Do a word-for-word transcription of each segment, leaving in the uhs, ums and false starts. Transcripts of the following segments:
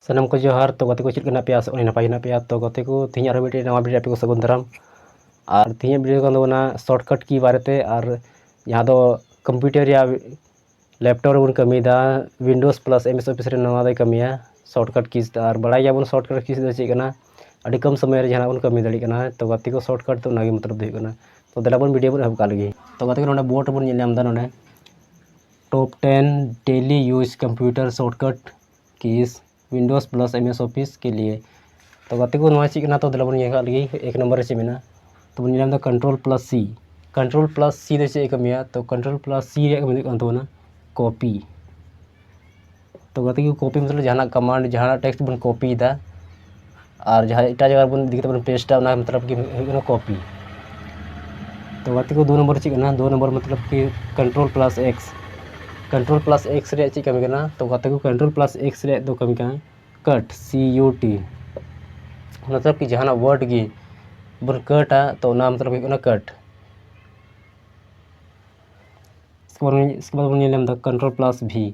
ᱥᱟᱱᱟᱢ ᱠᱚ ᱡᱚᱦᱟᱨ᱾ ᱛᱚ ᱜᱟᱛᱮ ᱠᱚ, ᱪᱮᱫ ᱞᱮᱠᱟ ᱢᱮᱱᱟᱜ ᱯᱮᱭᱟ? ᱟᱥᱚᱜ ᱠᱟᱹᱱᱟᱹᱧ ᱱᱟᱯᱟᱭ ᱜᱮ ᱢᱮᱱᱟᱜ ᱯᱮᱭᱟ᱾ ᱛᱚ ᱜᱟᱛᱮ ᱠᱚ, ᱛᱮᱦᱮᱧ ᱟᱨᱚ ᱢᱤᱫᱴᱮᱱ ᱱᱟᱣᱟ ᱵᱷᱤᱰᱤᱭᱳ ᱟᱯᱮ ᱠᱚ ᱥᱟᱹᱜᱩᱱ ᱫᱟᱨᱟᱢ᱾ ᱟᱨ ᱛᱮᱦᱮᱧᱟᱜ ᱵᱷᱤᱰᱤᱭᱳ ᱠᱟᱱ ᱛᱟᱵᱚᱱᱟ ᱥᱚᱨᱴᱠᱟᱴ ᱠᱤ ᱵᱟᱨᱮᱛᱮ, ᱟᱨ ᱡᱟᱦᱟᱸ ᱫᱚ ᱠᱚᱢᱯᱤᱭᱩᱴᱟᱨ ᱨᱮᱭᱟᱜ ᱞᱮᱯᱴᱚᱯ ᱨᱮᱵᱚᱱ ᱠᱟᱹᱢᱤᱭᱮᱫᱟ, Windows plus M S office ᱨᱮ ᱱᱚᱣᱟ ᱫᱚᱭ ᱠᱟᱹᱢᱤᱭᱟ ᱥᱚᱨᱴᱠᱟᱴ ᱠᱤᱡᱽ᱾ ᱟᱨ ᱵᱟᱲᱟᱭ ᱜᱮᱭᱟᱵᱚᱱ ᱥᱚᱨᱴᱠᱟᱴ ᱠᱤᱡᱽ ᱫᱚ ᱪᱮᱫ ᱠᱟᱱᱟ, ᱟᱹᱰᱤ ᱠᱚᱢ ᱥᱚᱢᱚᱭ ᱨᱮ ᱡᱟᱦᱟᱱᱟᱜ ᱵᱚᱱ ᱠᱟᱹᱢᱤ ᱫᱟᱲᱮᱭᱟᱜ ᱠᱟᱱᱟ᱾ ᱛᱚ ᱜᱟᱛᱮ ᱠᱚ, ᱥᱚᱨᱴᱠᱟᱴ ᱫᱚ ᱚᱱᱟᱜᱮ ᱢᱚᱛᱞᱚᱵ ᱫᱚ ᱦᱩᱭᱩᱜ ᱠᱟᱱᱟ᱾ ᱛᱚ ᱫᱮᱞᱟ ᱵᱚᱱ ᱵᱷᱤᱰᱤᱭᱳ ᱵᱚᱱ ᱮᱦᱚᱵ ᱠᱟᱜ ᱞᱮᱜᱮ᱾ ᱛᱚ ᱜᱟᱛᱮ ᱠᱚ, ᱱᱚᱰᱮ ᱵᱳᱨᱰ ᱨᱮᱵᱚᱱ ᱧᱮᱞ ᱧᱟᱢ ᱮᱫᱟ, ᱱᱚᱰᱮ top ten daily use computer shortcut keys Windows plus M S Office के लिए। ᱛᱚ ᱜᱟᱛᱮ ᱠᱚ, ᱱᱚᱣᱟ ᱪᱮᱫ ᱠᱟᱱᱟ? ᱛᱚ ᱫᱮᱞᱟ ᱵᱚᱱ ᱧᱮᱞ ᱠᱟᱜ ᱞᱮᱜᱮ, ᱮᱠ ᱱᱚᱢᱵᱚᱨ ᱨᱮ ᱪᱮᱫ ᱢᱮᱱᱟᱜᱼᱟ᱾ ᱛᱚ ᱵᱚᱱ ᱧᱮᱞ ᱧᱟᱢ ᱮᱫᱟ control plus C᱾ Control plus C ᱫᱚ ᱪᱮᱫ ᱮ ᱠᱟᱹᱢᱤᱭᱟ? ᱛᱚ control plus C ᱨᱮᱭᱟᱜ ᱠᱟᱹᱢᱤ ᱫᱚ ᱦᱩᱭᱩᱜ ᱠᱟᱱ ᱛᱟᱵᱚᱱᱟ ᱠᱚᱯᱤ᱾ ᱛᱚ ᱜᱟᱛᱮ ᱠᱚ, ᱠᱚᱯᱤ ᱢᱚᱛᱞᱚᱵ ᱡᱟᱦᱟᱱᱟᱜ ᱠᱚᱢᱟᱱᱰ, ᱡᱟᱦᱟᱱᱟᱜ ᱴᱮᱠᱥᱴ ᱵᱚᱱ ᱠᱚᱯᱤᱭᱮᱫᱟ ᱟᱨ ᱡᱟᱦᱟᱸ ᱮᱴᱟᱜ ᱡᱟᱭᱜᱟ ᱨᱮᱵᱚᱱ ᱤᱫᱤ ᱠᱟᱛᱮ ᱵᱚᱱ ᱯᱮᱥᱴᱟ, ᱚᱱᱟ ᱢᱚᱛᱞᱚᱵ ᱠᱤ ᱦᱩᱭᱩᱜ ᱠᱟᱱᱟ ᱠᱚᱯᱤ᱾ ᱛᱚ ᱜᱟᱛᱮ ᱠᱚ, ᱫᱩ ᱱᱚᱢᱵᱚᱨ ᱪᱮᱫ ᱠᱟᱱᱟ? ᱫᱩ ᱱᱚᱢᱵᱚᱨ ᱢᱚᱛᱞᱚᱵ ᱠᱤ control plus X᱾ Control plus X ᱨᱮᱭᱟᱜ ᱪᱮᱫ ᱠᱟᱹᱢᱤ ᱠᱟᱱᱟ? ᱛᱚ ᱜᱟᱛᱮ ᱠᱚ, control plus X ᱨᱮᱭᱟᱜ ᱫᱚ ᱠᱟᱹᱢᱤ ᱠᱟᱱᱟ ᱠᱟᱴ, C U T᱾ ᱢᱚᱛᱞᱚᱵ ᱠᱤ ᱡᱟᱦᱟᱱᱟᱜ ᱣᱟᱨᱰ ᱜᱮ ᱵᱚᱱ ᱠᱟᱴᱟ, ᱛᱚ ᱚᱱᱟ ᱢᱚᱛᱞᱚᱵ ᱦᱩᱭᱩᱜ ᱠᱟᱱᱟ ᱠᱟᱴ᱾ ᱤᱥᱠᱮ ᱵᱟᱫ ᱵᱚᱱ, ᱤᱥᱠᱮ ᱵᱟᱫ ᱵᱚᱱ ᱧᱮᱞ ᱧᱟᱢ ᱮᱫᱟ control plus V᱾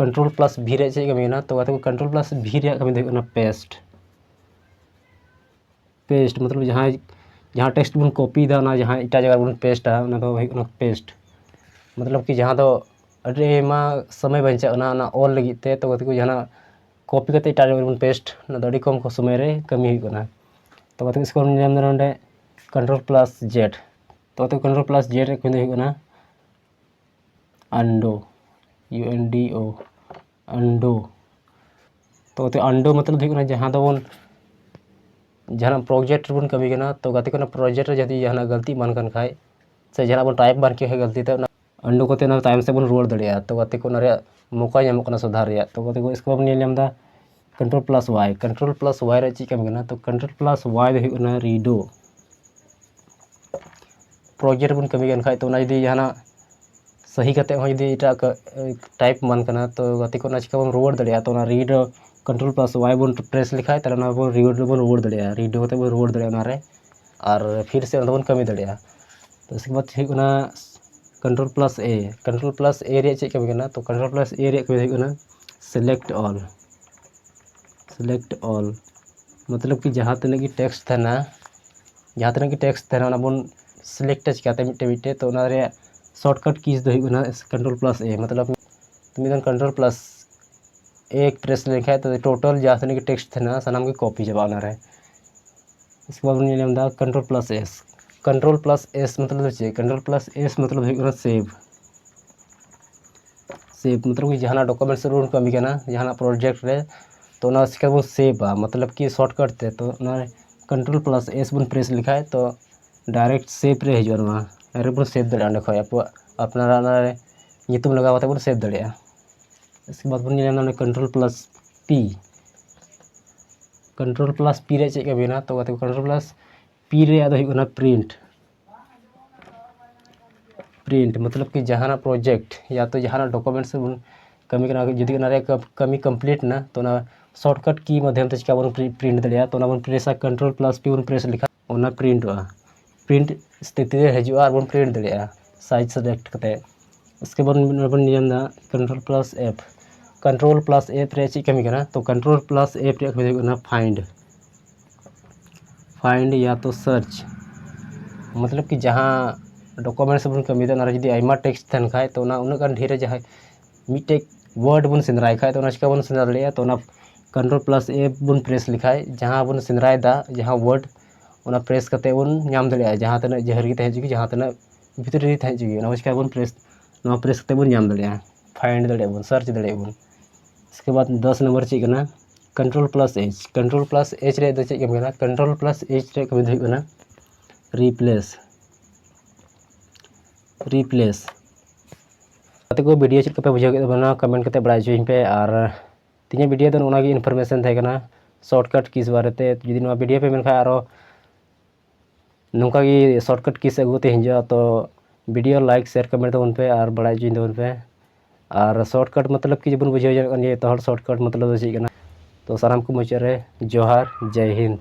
Control plus V ᱨᱮᱭᱟᱜ ᱪᱮᱫ ᱠᱟᱹᱢᱤ ᱠᱟᱱᱟ? ᱛᱚ ᱜᱟᱛᱮ ᱠᱚ, control plus V ᱨᱮᱭᱟᱜ ᱠᱟᱹᱢᱤ ᱫᱚ ᱦᱩᱭᱩᱜ ᱠᱟᱱᱟ ᱯᱮᱥᱴ᱾ ᱯᱮᱥᱴ ᱢᱚᱛᱞᱚᱵ ᱡᱟᱦᱟᱸ, ᱡᱟᱦᱟᱸ ᱴᱮᱠᱥᱴ ᱵᱚᱱ ᱠᱚᱯᱤᱭᱮᱫᱟ, ᱚᱱᱟ ᱡᱟᱦᱟᱸ ᱮᱴᱟᱜ ᱡᱟᱭᱜᱟ ᱨᱮᱵᱚᱱ ᱯᱮᱥᱴᱟ, ᱚᱱᱟ ᱫᱚ ᱦᱩᱭᱩᱜ ᱠᱟᱱᱟ ᱯᱮᱥᱴ᱾ ᱢᱚᱛᱞᱚᱵ ᱠᱤ ᱡᱟᱦᱟᱸ ᱫᱚ ᱟᱹᱰᱤ ᱟᱭᱢᱟ ᱥᱚᱢᱚᱭ ᱵᱟᱧᱪᱟᱜ ᱠᱟᱱᱟ ᱚᱱᱟ ᱚᱞ ᱞᱟᱹᱜᱤᱫ ᱛᱮ᱾ ᱛᱚ ᱜᱟᱛᱮ ᱠᱚ, ᱡᱟᱦᱟᱱᱟᱜ ᱠᱚᱯᱤ ᱠᱟᱛᱮ ᱮᱴᱟᱜ ᱡᱟᱭᱜᱟ ᱨᱮᱵᱚᱱ ᱯᱮᱥᱴ, ᱚᱱᱟ ᱫᱚ ᱟᱹᱰᱤ ᱠᱚᱢ ᱥᱚᱢᱚᱭ ᱨᱮ ᱠᱟᱹᱢᱤ ᱦᱩᱭᱩᱜ ᱠᱟᱱᱟ᱾ ᱛᱚ ᱜᱟᱛᱮ ᱠᱚ, ᱤᱥᱠᱮ ᱵᱟᱫ ᱵᱚᱱ ᱧᱮᱞ ᱧᱟᱢ ᱮᱫᱟ ᱱᱚᱰᱮ control plus Z᱾ ᱛᱚ ᱜᱟᱛᱮ ᱠᱚ, control plus Z ᱨᱮᱭᱟᱜ ᱠᱟᱹᱢᱤ ᱫᱚ ᱦᱩᱭᱩᱜ ᱠᱟᱱᱟ undo, U N D O, undo᱾ ᱛᱚ ᱜᱟᱛᱮ, undo ᱢᱚᱛᱞᱚᱵ ᱫᱚ ᱦᱩᱭᱩᱜ ᱠᱟᱱᱟ ᱡᱟᱦᱟᱸ ᱫᱚᱵᱚᱱ, ᱡᱟᱦᱟᱱᱟᱜ ᱯᱨᱚᱡᱮᱠᱴ ᱨᱮᱵᱚᱱ ᱠᱟᱹᱢᱤ ᱠᱟᱱᱟ, ᱛᱚ ᱜᱟᱛᱮ ᱠᱚ, ᱚᱱᱟ ᱯᱨᱚᱡᱮᱠᱴ ᱨᱮ ᱡᱩᱫᱤ ᱡᱟᱦᱟᱱᱟᱜ ᱜᱟᱹᱞᱛᱤ ᱮᱢᱟᱱ ᱠᱟᱱ ᱠᱷᱟᱡ, ᱥᱮ ᱡᱟᱦᱟᱱᱟᱜ ᱵᱚᱱ ᱴᱟᱭᱤᱯ ᱮᱢᱟᱱ ᱠᱮᱫ ᱠᱷᱟᱡ ᱜᱟᱹᱞᱛᱤ ᱛᱮ, ᱚᱱᱟ undo ᱠᱟᱛᱮ ᱚᱱᱟ ᱛᱟᱭᱚᱢ ᱥᱮᱫ ᱵᱚᱱ ᱨᱩᱣᱟᱹᱲ ᱫᱟᱲᱮᱭᱟᱜᱼᱟ᱾ ᱛᱚ ᱜᱟᱛᱮ ᱠᱚ, ᱚᱱᱟ ᱨᱮᱭᱟᱜ ᱢᱚᱠᱟ ᱧᱟᱢᱚᱜ ᱠᱟᱱᱟ ᱥᱩᱫᱷᱟᱨ ᱨᱮᱭᱟᱜ᱾ ᱛᱚ ᱜᱟᱛᱮ ᱠᱚ, ᱤᱥᱠᱮ ᱵᱟᱫ ᱵᱚᱱ ᱧᱮᱞ ᱧᱟᱢ ᱮᱫᱟ control plus Y᱾ Control plus Y ᱨᱮ ᱪᱮᱫ ᱠᱟᱹᱢᱤ ᱠᱟᱱᱟ? ᱛᱚ control plus Y ᱫᱚ ᱦᱩᱭᱩᱜ ᱠᱟᱱᱟ redo᱾ ᱯᱨᱚᱡᱮᱠᱴ ᱵᱚᱱ ᱠᱟᱹᱢᱤ ᱠᱟᱱ ᱠᱷᱟᱡ, ᱛᱚ ᱚᱱᱟ ᱡᱩᱫᱤ ᱡᱟᱦᱟᱱᱟᱜ ᱥᱟᱹᱦᱤ ᱠᱟᱛᱮ ᱦᱚᱸ ᱡᱩᱫᱤ ᱮᱴᱟᱜ ᱴᱟᱭᱤᱯ ᱮᱢᱟᱱ ᱠᱟᱱᱟ, ᱛᱚ ᱜᱟᱛᱮ ᱠᱚ, ᱚᱱᱟ ᱪᱤᱠᱟ ᱵᱚᱱ ᱨᱩᱣᱟᱹᱲ ᱫᱟᱲᱮᱭᱟᱜᱼᱟ? ᱛᱚ ᱚᱱᱟ redo, control plus Y ᱵᱚᱱ ᱯᱨᱮᱥ ᱞᱮᱠᱷᱟᱡ, ᱛᱟᱦᱚᱞᱮ ᱚᱱᱟ ᱵᱚᱱ ᱨᱩᱣᱟᱹᱲ ᱫᱚᱵᱚᱱ ᱨᱩᱣᱟᱹᱲ ᱫᱟᱲᱮᱭᱟᱜᱼᱟ, redo ᱠᱟᱛᱮ ᱵᱚᱱ ᱨᱩᱣᱟᱹᱲ ᱫᱟᱲᱮᱭᱟᱜᱼᱟ ᱚᱱᱟ ᱨᱮ᱾ ᱟᱨ ᱯᱷᱤᱨ ᱥᱮ ᱚᱱᱟ ᱫᱚᱵᱚᱱ ᱠᱟᱹᱢᱤ ᱫᱟᱲᱮᱭᱟᱜᱼᱟ᱾ ᱛᱚ ᱤᱥᱠᱮ ᱵᱟᱫ ᱦᱩᱭᱩᱜ ᱠᱟᱱᱟ control plus A᱾ Control plus A ᱨᱮᱭᱟᱜ ᱪᱮᱫ ᱠᱟᱹᱢᱤ ᱠᱟᱱᱟ? ᱛᱚ control plus A ᱨᱮᱭᱟᱜ ᱠᱟᱹᱢᱤ ᱫᱚ ᱦᱩᱭᱩᱜ ᱠᱟᱱᱟ select all᱾ select all, ᱢᱚᱛᱞᱚᱵ ᱠᱤ ᱡᱟᱦᱟᱸ ᱛᱤᱱᱟᱹᱜ ᱜᱮ ᱴᱮᱠᱥᱴ ᱛᱟᱦᱮᱱᱟ, ᱡᱟᱦᱟᱸ ᱛᱤᱱᱟᱹᱜ ᱜᱮ ᱴᱮᱠᱥᱴ ᱛᱟᱦᱮᱱᱟ, ᱚᱱᱟ ᱵᱚᱱ ᱥᱤᱞᱮᱠᱴᱟ ᱪᱤᱠᱟᱹᱛᱮ ᱢᱤᱫᱴᱮᱡ ᱢᱤᱫᱴᱮᱡ᱾ ᱛᱚ ᱚᱱᱟ ᱨᱮᱭᱟᱜ ᱥᱚᱨᱴᱠᱟᱴ ᱠᱤᱡᱽ ᱫᱚ ᱦᱩᱭᱩᱜ ᱠᱟᱱᱟ ᱠᱚᱱᱴᱨᱳᱞ ᱯᱞᱟᱥ ᱮ, ᱢᱚᱛᱞᱚᱵ ᱢᱤᱫ ᱫᱷᱟᱣ ᱠᱚᱱᱴᱨᱳᱞ ᱯᱞᱟᱥ ᱮ ᱯᱨᱮᱥ ᱞᱮᱱᱠᱷᱟᱱ ᱛᱚ ᱴᱳᱴᱟᱞ ᱡᱟᱦᱟᱸ ᱛᱤᱱᱟᱹᱜ ᱜᱮ ᱴᱮᱠᱥᱴ ᱛᱟᱦᱮᱱᱟ ᱥᱟᱱᱟᱢ ᱜᱮ ᱠᱚᱯᱤ ᱪᱟᱵᱟᱜᱼᱟ ᱚᱱᱟ ᱨᱮ᱾ ᱤᱥᱠᱮ ᱵᱟᱫ ᱵᱚᱱ ᱧᱮᱞ ᱧᱟᱢ ᱮᱫᱟ control plus S. Control plus S ᱢᱚᱛᱞᱚᱵ ᱫᱚ ᱪᱮᱫ? ᱠᱚᱱᱴᱨᱳᱞ ᱯᱞᱟᱥ ᱮᱥ ᱢᱚᱛᱞᱚᱵ ᱦᱩᱭᱩᱜ ᱠᱟᱱᱟ ᱥᱮᱵᱷ᱾ ᱥᱮᱵᱷ ᱢᱚᱛᱞᱚᱵ ᱠᱤ ᱡᱟᱦᱟᱱᱟᱜ ᱰᱚᱠᱩᱢᱮᱱᱴᱥ ᱨᱮᱵᱚᱱ ᱠᱟᱹᱢᱤ ᱠᱟᱱᱟ, ᱡᱟᱦᱟᱱᱟᱜ ᱯᱨᱚᱡᱮᱠᱴ ᱨᱮ, ᱛᱚ ᱚᱱᱟ ᱪᱤᱠᱟᱹ ᱵᱚᱱ ᱥᱮᱵᱷᱟ, ᱢᱚᱛᱞᱚᱵ ᱠᱤ ᱥᱚᱨᱴᱠᱟᱴ ᱛᱮ᱾ ᱛᱚ ᱚᱱᱟ ᱠᱚᱱᱴᱨᱳᱞ ᱯᱞᱟᱥ ᱮᱥ ᱵᱚᱱ ᱯᱨᱮᱥ ᱞᱮᱠᱷᱟᱡ ᱛᱚ ᱰᱟᱭᱨᱮᱠᱴ ᱥᱮᱵᱷ ᱨᱮ ᱦᱤᱡᱩᱜᱼᱟ᱾ ᱱᱚᱣᱟ ᱰᱟᱭᱨᱮᱠᱴ ᱵᱚᱱ ᱥᱮᱵᱷ ᱫᱟᱲᱮᱭᱟᱜᱼᱟ ᱚᱸᱰᱮ ᱠᱷᱚᱡ ᱟᱵᱚᱣᱟᱜ ᱟᱯᱱᱟᱨᱟᱜ ᱚᱱᱟ ᱨᱮ ᱧᱩᱛᱩᱢ ᱞᱟᱜᱟᱣ ᱠᱟᱛᱮ ᱵᱚᱱ ᱥᱮᱵᱷ ᱫᱟᱲᱮᱭᱟᱜᱼᱟ᱾ ᱤᱥᱠᱮ ᱵᱟᱫ ᱵᱚᱱ ᱧᱮᱞ ᱧᱟᱢ ᱮᱫᱟ control plus P. Control plus P ᱨᱮ ᱪᱮᱫ ᱠᱟᱹᱢᱤ ᱠᱟᱱᱟ? ᱛᱚ ᱜᱟᱛᱮ ᱠᱚ, ᱠᱚᱱᱴᱨᱳᱞ ᱯᱞᱟᱥ ᱯᱤ ᱨᱮᱭᱟᱜ ᱫᱚ ᱦᱩᱭᱩᱜ ᱠᱟᱱᱟ ᱯᱨᱤᱱᱴ᱾ ᱯᱨᱤᱱᱴ ᱢᱚᱛᱞᱚᱵ ᱠᱤ ᱡᱟᱦᱟᱱᱟᱜ ᱯᱨᱚᱡᱮᱠᱴ ᱭᱟ ᱛᱚ ᱡᱟᱦᱟᱱᱟᱜ ᱰᱚᱠᱩᱢᱮᱱᱴᱥ ᱵᱚᱱ ᱠᱟᱹᱢᱤ ᱠᱟᱱᱟ, ᱡᱩᱫᱤ ᱚᱱᱟ ᱨᱮᱭᱟᱜ ᱠᱟᱹ-, ᱠᱟᱹᱢᱤ ᱠᱚᱢᱯᱞᱤᱴ ᱮᱱᱟ, ᱛᱚ ᱚᱱᱟ ᱥᱚᱨᱴᱠᱟᱴ ᱠᱤ ᱢᱟᱫᱷᱭᱚᱢ ᱛᱮ ᱪᱤᱠᱟ ᱵᱚᱱ ᱯᱨᱤ-, ᱯᱨᱤᱱᱴ ᱫᱟᱲᱮᱭᱟᱜᱼᱟ? ᱛᱚ ᱚᱱᱟ ᱵᱚᱱ ᱯᱨᱮᱥᱟ, ᱠᱚᱱᱴᱨᱳᱞ ᱯᱞᱟᱥ ᱯᱤ ᱵᱚᱱ ᱯᱨᱮᱥ ᱞᱮᱠᱷᱟᱱ ᱚᱱᱟ ᱯᱨᱤᱱᱴᱚᱜᱼᱟ᱾ ᱯᱨᱤᱱᱴ ᱥᱛᱷᱤᱛᱤ ᱨᱮ ᱦᱤᱡᱩᱜᱼᱟ ᱟᱨ ᱵᱚᱱ ᱯᱨᱤᱱᱴ ᱫᱟᱲᱮᱭᱟᱜᱼᱟ ᱥᱟᱭᱤᱡᱽ ᱥᱤᱞᱮᱠᱴ ᱠᱟᱛᱮ᱾ ᱤᱥᱠᱮ ᱵᱟᱫ ᱵᱚᱱ ᱧᱮᱞ ᱧᱟᱢ ᱮᱫᱟ control plus F. Control plus F ᱨᱮᱭᱟᱜ ᱪᱮᱫ ᱠᱟᱹᱢᱤ ᱠᱟᱱᱟ? ᱛᱚ ᱠᱚᱱᱴᱨᱳᱞ ᱯᱞᱟᱥ ᱮᱯᱷ ᱨᱮᱭᱟᱜ ᱠᱟᱹᱢᱤ ᱫᱚ ᱦᱩᱭᱩᱜ ᱠᱟᱱᱟ ᱯᱷᱟᱭᱤᱱᱰ᱾ ᱯᱷᱟᱭᱤᱱᱰ ᱭᱟ ᱛᱚ ᱥᱟᱨᱪ, ᱢᱚᱛᱞᱚᱵ ᱠᱤ ᱡᱟᱦᱟᱸ ᱰᱚᱠᱩᱢᱮᱱᱴᱥ ᱵᱚᱱ ᱠᱟᱹᱢᱤᱭᱮᱫᱟ, ᱚᱱᱟ ᱨᱮ ᱡᱩᱫᱤ ᱟᱭᱢᱟ ᱴᱮᱠᱥᱴ ᱛᱟᱦᱮᱱ ᱠᱷᱟᱡ, ᱛᱚ ᱚᱱᱟ ᱩᱱᱟᱹᱜ ᱜᱟᱱ ᱰᱷᱮᱨ ᱨᱮ ᱡᱟᱦᱟᱸᱭ ᱢᱤᱫᱴᱮᱡ ᱣᱟᱨᱰ ᱵᱚᱱ ᱥᱮᱸᱫᱽᱨᱟᱭ ᱠᱷᱟᱡ, ᱛᱚ ᱚᱱᱟ ᱪᱤᱠᱟ ᱵᱚᱱ ᱥᱮᱸᱫᱽᱨᱟ ᱫᱟᱲᱮᱭᱟᱜᱼᱟ? ᱛᱚ ᱚᱱᱟ ᱠᱚᱱᱴᱨᱳᱞ ᱯᱞᱟᱥ ᱮᱯᱷ ᱵᱚᱱ ᱯᱨᱮᱥ ᱞᱮᱠᱷᱟᱡ, ᱡᱟᱦᱟᱸ ᱵᱚᱱ ᱥᱮᱸᱫᱽᱨᱟᱭᱮᱫᱟ, ᱡᱟᱦᱟᱸ ᱣᱟᱨᱰ, ᱚᱱᱟ ᱯᱨᱮᱥ ᱠᱟᱛᱮ ᱵᱚᱱ ᱧᱟᱢ ᱫᱟᱲᱮᱭᱟᱜᱼᱟ᱾ ᱡᱟᱦᱟᱸ ᱛᱤᱱᱟᱹᱜ ᱡᱟᱹᱦᱟᱹᱨ ᱜᱮ ᱛᱟᱦᱮᱸ ᱦᱚᱪᱚᱜ ᱜᱮ, ᱡᱟᱦᱟᱸ ᱛᱤᱱᱟᱹᱜ ᱵᱷᱤᱛᱨᱤ ᱨᱮ ᱛᱟᱦᱮᱸ ᱦᱚᱪᱚᱜ ᱜᱮ, ᱚᱱᱟ ᱪᱤᱠᱟ ᱵᱚᱱ ᱯᱨᱮᱥ, ᱱᱚᱣᱟ ᱯᱨᱮᱥ ᱠᱟᱛᱮ ᱵᱚᱱ ᱧᱟᱢ ᱫᱟᱲᱮᱭᱟᱜᱼᱟ, ᱯᱷᱟᱭᱤᱱᱰ ᱫᱟᱲᱮᱭᱟᱜᱼᱟ ᱵᱚᱱ, ᱥᱟᱨᱪ ᱫᱟᱲᱮᱭᱟᱜᱼᱟ ᱵᱚᱱ᱾ ᱤᱥᱠᱮ ᱵᱟᱫ ᱫᱚᱥ ᱱᱚᱢᱵᱚᱨ ᱪᱮᱫ ᱠᱟᱱᱟ? Control plus H. Control plus H ᱨᱮᱭᱟᱜ ᱫᱚ ᱪᱮᱫ ᱠᱟᱹᱢᱤ ᱠᱟᱱᱟ? ᱠᱚᱱᱴᱨᱳᱞ ᱯᱞᱟᱥ ᱮᱪ ᱨᱮᱭᱟᱜ ᱠᱟᱹᱢᱤ ᱫᱚ ᱦᱩᱭᱩᱜ ᱠᱟᱱᱟ ᱨᱤᱯᱞᱮᱥ᱾ ᱨᱤᱯᱞᱮᱥ᱾ ᱜᱟᱛᱮ ᱠᱚ, ᱵᱷᱤᱰᱤᱭᱳ ᱪᱮᱫ ᱞᱮᱠᱟ ᱯᱮ ᱵᱩᱡᱷᱟᱹᱣ ᱠᱮᱫ ᱛᱟᱵᱚᱱᱟ, ᱠᱚᱢᱮᱱᱴ ᱠᱟᱛᱮ ᱵᱟᱲᱟᱭ ᱦᱚᱪᱚᱧ ᱯᱮ᱾ ᱟᱨ ᱛᱮᱦᱮᱧᱟᱜ ᱵᱷᱤᱰᱤᱭᱳ ᱫᱚ ᱱᱚᱜᱼᱚ ᱱᱚᱣᱟ ᱜᱮ ᱤᱱᱯᱷᱚᱨᱢᱮᱥᱚᱱ ᱛᱟᱦᱮᱸ ᱠᱟᱱᱟ ᱥᱚᱨᱴᱠᱟᱴ ᱠᱤᱡᱽ ᱵᱟᱨᱮᱛᱮ᱾ ᱡᱩᱫᱤ ᱱᱚᱣᱟ ᱵᱷᱤᱰᱤᱭᱳ ᱯᱮ ᱢᱮᱱ ᱠᱷᱟᱱ ᱟᱨᱚ ᱱᱚᱝᱠᱟ ᱜᱮ ᱥᱚᱨᱴᱠᱟᱴ ᱠᱤᱡᱽ ᱟᱹᱜᱩ ᱠᱟᱛᱮ ᱦᱤᱡᱩᱜᱼᱟ, ᱛᱚ ᱵᱷᱤᱰᱤᱭᱳ ᱞᱟᱭᱤᱠ, ᱥᱮᱭᱟᱨ, ᱠᱚᱢᱮᱱᱴ ᱛᱟᱵᱚᱱ ᱯᱮ ᱟᱨ ᱵᱟᱲᱟᱭ ᱦᱚᱪᱚᱧ ᱛᱟᱵᱚᱱ ᱯᱮ᱾ ᱟᱨ ᱥᱚᱨᱴᱠᱟᱴ ᱢᱚᱛᱞᱚᱵ ᱠᱤ ᱡᱮᱵᱚᱱ ᱵᱩᱡᱷᱟᱹᱣ ᱧᱟᱢᱮᱫ ᱠᱟᱱ ᱜᱮᱭᱟ ᱡᱚᱛᱚ ᱦᱚᱲ, ᱥᱚᱨᱴᱠᱟᱴ ᱢᱚᱛᱞᱚᱵ ᱫᱚ ᱪᱮᱫ ᱠᱟᱱᱟ? ᱛᱚ ᱥᱟᱱᱟᱢ ᱠᱚ ᱢᱩᱪᱟᱹᱫ ᱨᱮ ᱡᱚᱦᱟᱨ, ᱡᱟᱭ ᱦᱤᱱᱫ᱾